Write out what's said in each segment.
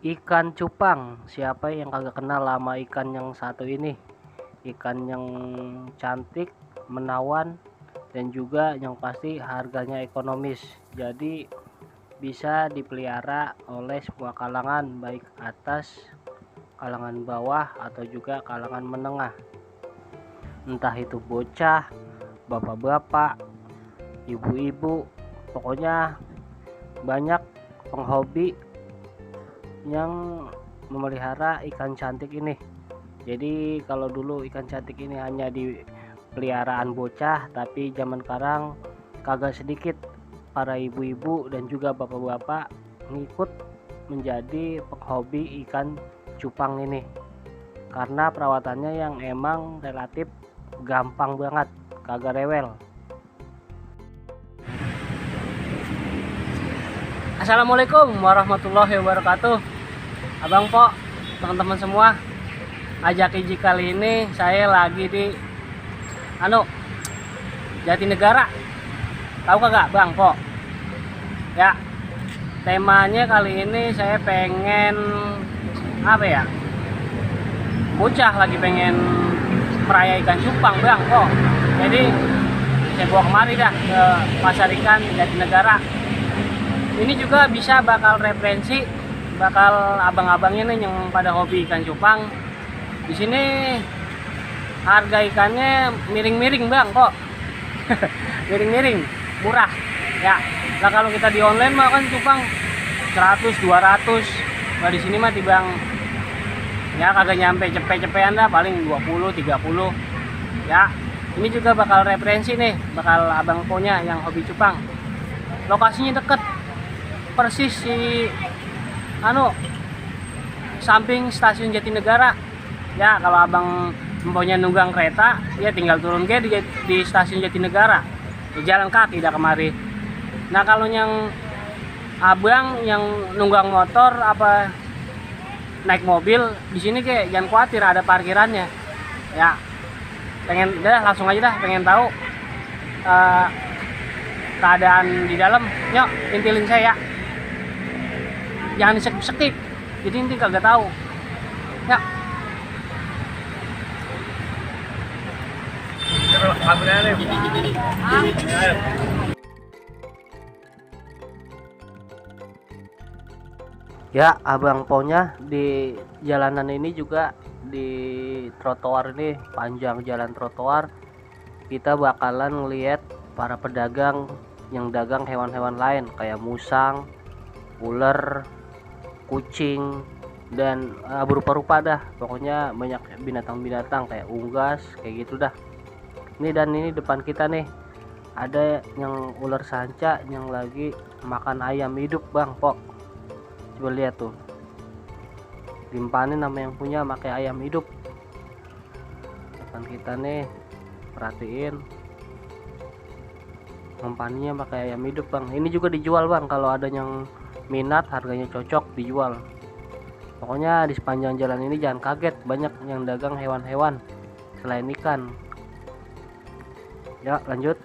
Ikan cupang, siapa yang kagak kenal sama ikan yang satu ini? Ikan yang cantik, menawan, dan juga yang pasti harganya ekonomis. Jadi bisa dipelihara oleh semua kalangan, baik atas, kalangan bawah, atau juga kalangan menengah. Entah itu bocah, bapak-bapak, ibu-ibu, pokoknya banyak penghobi yang memelihara ikan cantik ini. Jadi kalau dulu ikan cantik ini hanya di peliharaan bocah, tapi zaman sekarang kagak sedikit para ibu-ibu dan juga bapak-bapak ngikut menjadi penghobi ikan cupang ini, karena perawatannya yang emang relatif gampang banget, kagak rewel. Assalamualaikum warahmatullahi wabarakatuh. Abang Po, teman-teman semua, ajak iji kali ini saya lagi di Jatinegara. Tahu kagak Bang Po? Ya, temanya kali ini saya pengen bocah lagi pengen meraya ikan cupang Bang Po. Jadi saya bawa kemari dah ke pasar ikan Jatinegara. Ini juga bisa bakal referensi, bakal abang-abangnya nih yang pada hobi ikan cupang. Di sini harga ikannya miring-miring Bang kok. Miring-miring, murah. Ya. Nah kalau kita di online mah kan cupang 100, 200. Nah di sini mah tibang ya kagak nyampe cepet-cepetan dah, paling 20, 30. Ya. Ini juga bakal referensi nih, bakal abang punya yang hobi cupang. Lokasinya deket, persis si samping stasiun Jatinegara. Ya kalau abang mempunyai nunggang kereta, ya tinggal turun ke di stasiun Jatinegara, jalan kaki dah kemari. Nah kalau yang abang yang nunggang motor apa naik mobil, di sini kayak jangan khawatir, ada parkirannya. Ya pengen dah langsung aja dah, pengen tahu keadaan di dalam, yuk intilin saya ya. Jangan disekip-sekip, jadi inti kagak tahu. Ya. Ya, abang Ponya di jalanan ini juga, di trotoar ini, panjang jalan trotoar, kita bakalan ngelihat para pedagang yang dagang hewan-hewan lain kayak musang, ular, kucing, dan berupa-rupa dah, pokoknya banyak binatang-binatang kayak unggas kayak gitu dah. Ini depan kita nih ada yang ular sanca yang lagi makan ayam hidup Bang Po. Coba lihat tuh, timpanin sama yang punya pakai ayam hidup depan kita nih, perhatiin ngempaninya pakai ayam hidup Bang. Ini juga dijual Bang, kalau ada yang minat, harganya cocok, dijual. Pokoknya di sepanjang jalan ini jangan kaget, banyak yang dagang hewan-hewan selain ikan. Ya lanjut.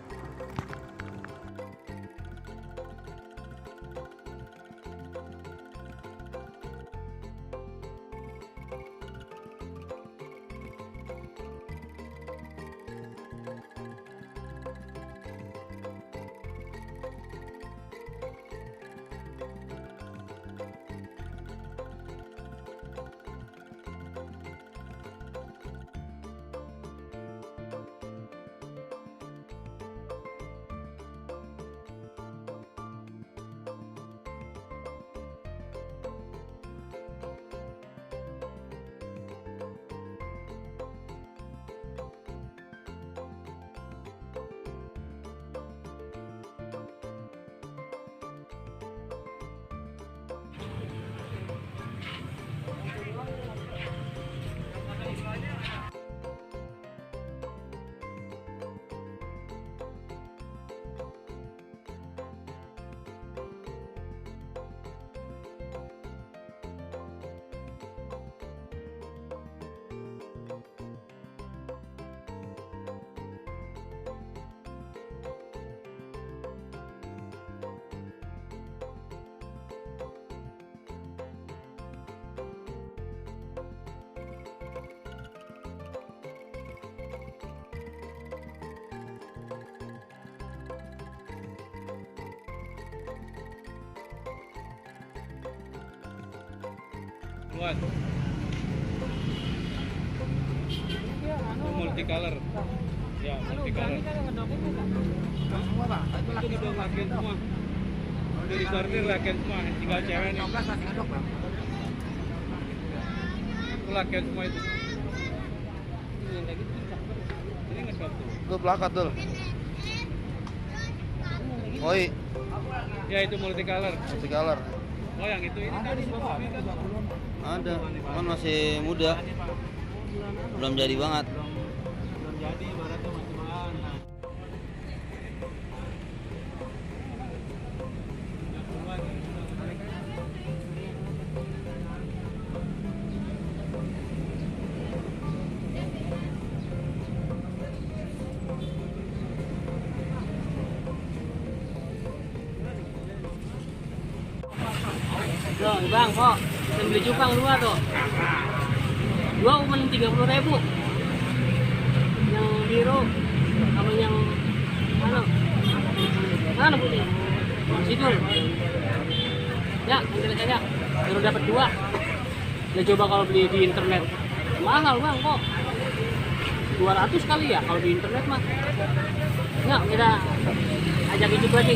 What? Multicolor. Ya, multicolor. Semua bang, itu laki Itu udah laki semua. Udah disortir laki semua, tinggal cewek nih. 15 masih ngedok bang. Itu laki semua itu. Ini ngedok tuh. Tuh plakat tuh. Oi, Ya itu multicolor. multicolor. Oh yang itu ini tadi bapak ini kan. Ada, cuman masih muda. Belum jadi banget. Belum jadi, ibaratnya masih bahan. Loh, bang, kok saya beli cupang 2 tuh. 2 cuma 30.000. Yang biru sama yang mana putih? Sidul. Ya, ambil saja. Baru dapat 2. Ya coba kalau beli di internet. Mahal bang kok. 200 kali ya kalau di internet mah. Ya, kita ajak icip lagi.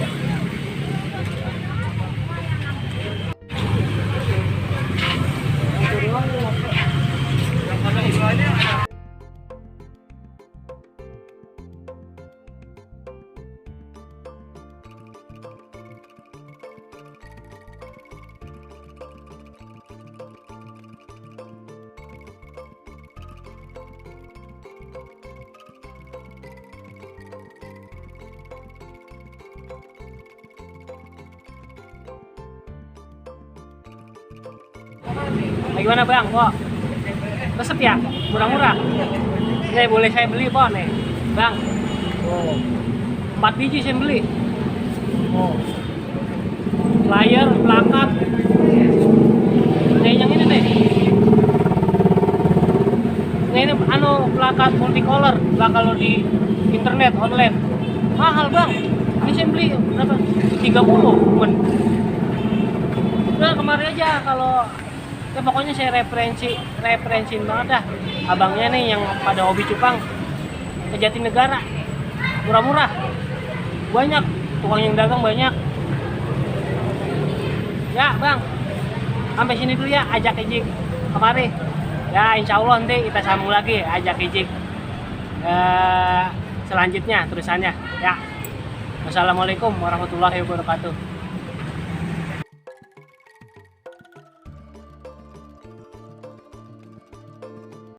Gimana bang, kok resep ya? Murah-murah? Nih boleh saya beli kok nih bang. Oh, 4 biji saya beli. Oh, layar, plakat. Nih yang ini nih. Nah ini plakat multicolor lah kalau di internet online. Mahal bang. Ini saya beli berapa? 30 men. Udah kemarin aja kalau ya pokoknya saya referensiin banget dah abangnya nih yang pada hobi cupang ke Jatinegara, murah-murah, banyak tukang yang dagang banyak ya bang. Sampai sini dulu ya, ajak ijik kemari ya, insya Allah nanti kita sambung lagi ajak ijik selanjutnya terusannya ya. Wassalamualaikum warahmatullahi wabarakatuh.